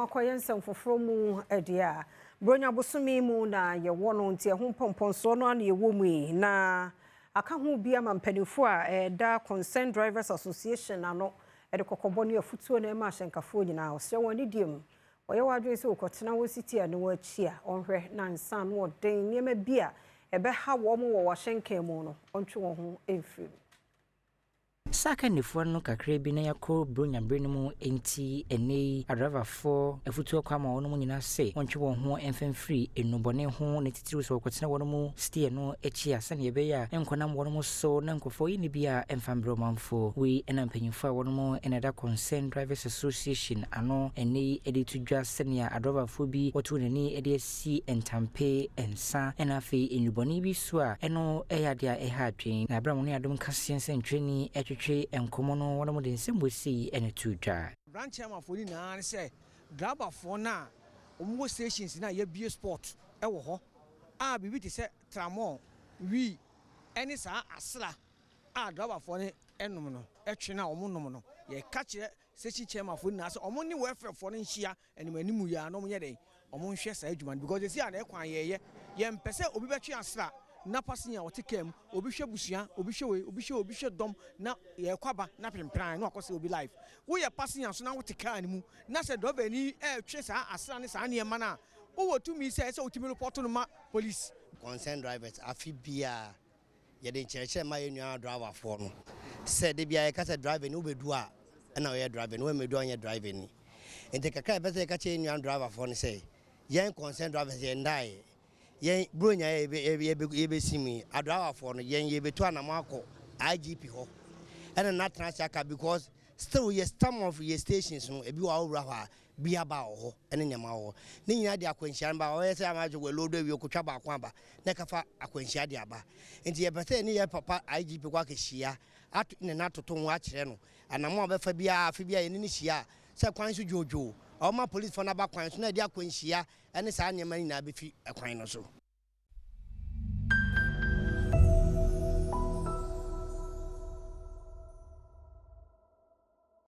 Akɔyɛ nsɛm foforɔ mu deɛ a, Buronya bosome mu na yɛwɔ no, nti ɛho mpɔmpɔnsoɔ no ana yɛwɔ mu yi na aka ho bi ama mpanimfoɔ a ɛda Concern Drivers Association ano ɛde kɔkɔbɔ ne afutuo na ɛma ahyɛnkafoɔ nyinaa. Ɔsrɛ wɔn anidie mu, ɔyɛ w'adwene sɛ wɔkɔtena wɔ siti a ne wɔakyi a, ɔnhwɛ na nsa no ɔden nneɛma bi a ɛbɛha wɔn wɔ w'ahyɛnkan mu no, ɔntwe wɔn ho mfiri mu. Saa akannifoɔ no kakra bi na yɛakɔ Buronya bere no mu, nti ɛnnɛ yi adraivafoɔ afutuo kɔ ama wɔn nyinaa sɛ wɔntwe wɔn ho mfɛmfiri nnubɔne ho, ne titiriw sɛ wɔkɔtena wɔn mu steer no akyi a, sɛnea ɛbɛyɛ a nkɔnam wɔn mu so na nkurɔfoɔ yi ne bi a ɛmfa mbrɛ ɔmanfoɔ. Wei ɛna mpanyinfoɔ a wɔn mu ɛna ɛda Concern Drivers Association ano ɛnnɛ yi de to dwa, sɛnea adraivafoɔ bi wɔto n'ani de asi ntampe, nsa, ɛna afei nnubɔne bi so a ɛno ɛyɛ adeɛ a ɛha adwene. Na abere a wɔn ne Adom Kaseɛ nsɛntwerɛni ɛtwetwe nkɔmmɔ no, wɔn de nsɛm wɔsi ɛna to dwa. Branch chairmanfoɔ nyinaa ne sɛ driverfoɔ no a wɔwɔ stations no a yɛabie spot wɔ hɔ a, biribi te sɛ tramol, wee ɛne saa asra a driverfoɔ no ɛnom no, ɛtwe no a wɔn nom no, yɛka kyerɛ station chairmanfoɔ nyinaa sɛ wɔn ne welfarefoɔ no nhyia anim anim yi a na wɔn nyɛ dɛn, wɔn nhwɛ saa adwuma no, because esi a na ɛkwan yɛyɛ, yɛmpɛ sɛ obi bɛtwe asra na passenger a ɔte kaa mu, obi hwɛ busua, obi hwɛ wei, obi hwɛ, obi hwɛ dɔm na yɛkɔ aba na pempran na wakɔ sɛ obi life. Woyɛ passenger nso na wote kaa no mu na sɛ driver ni ɛretwe saa asra ne saa nneɛma no a, wowɔ tumi sɛ ɛsɛ wotumi report no ma police. Concern Drivers, afe biara yɛde nkyerɛkyerɛ ma yɛn nua driverfoɔ no sɛ de biara yɛka sɛ driver ni wobɛdu a ɛna ɔyɛ driver ni, wɔmmɛdu a ɔnyɛ driver ni. Nti kakra yɛpɛ sɛ yɛka kyerɛ yɛn nua driverfoɔ no sɛ yɛn Concern Drivers, yɛn ndaeɛ. Yɛn Buronya yɛbɛsi mu yi, adriverfoɔ no, yɛn yɛbɛtu anamɔ akɔ IGP hɔ ɛna natena ase aka, because still yɛ some of yɛ stations no, ebi wɔ awowura hɔ a bi aba wɔ hɔ ɛne nneɛma wɔ hɔ ne nyinaa de akwanhyia no ba. Ɔyɛ sɛ ama wɔ load awie, okotwa baako aba na ɛkafa akwanhyia de aba. Nti yɛpɛ sɛ ne yɛ papa IGP kɔ akɛhyia ato ne n'atoto ho akyerɛ no anamɔ a ɔbɛfa biara. Afe biara yɛne ne hyia a, sɛ kwan so dwoodwoo, ɔma policefoɔ no aba kwan so na ɛde akwanhyia ɛne saa nneɛma no nyinaa bɛfi ɛkwan no so.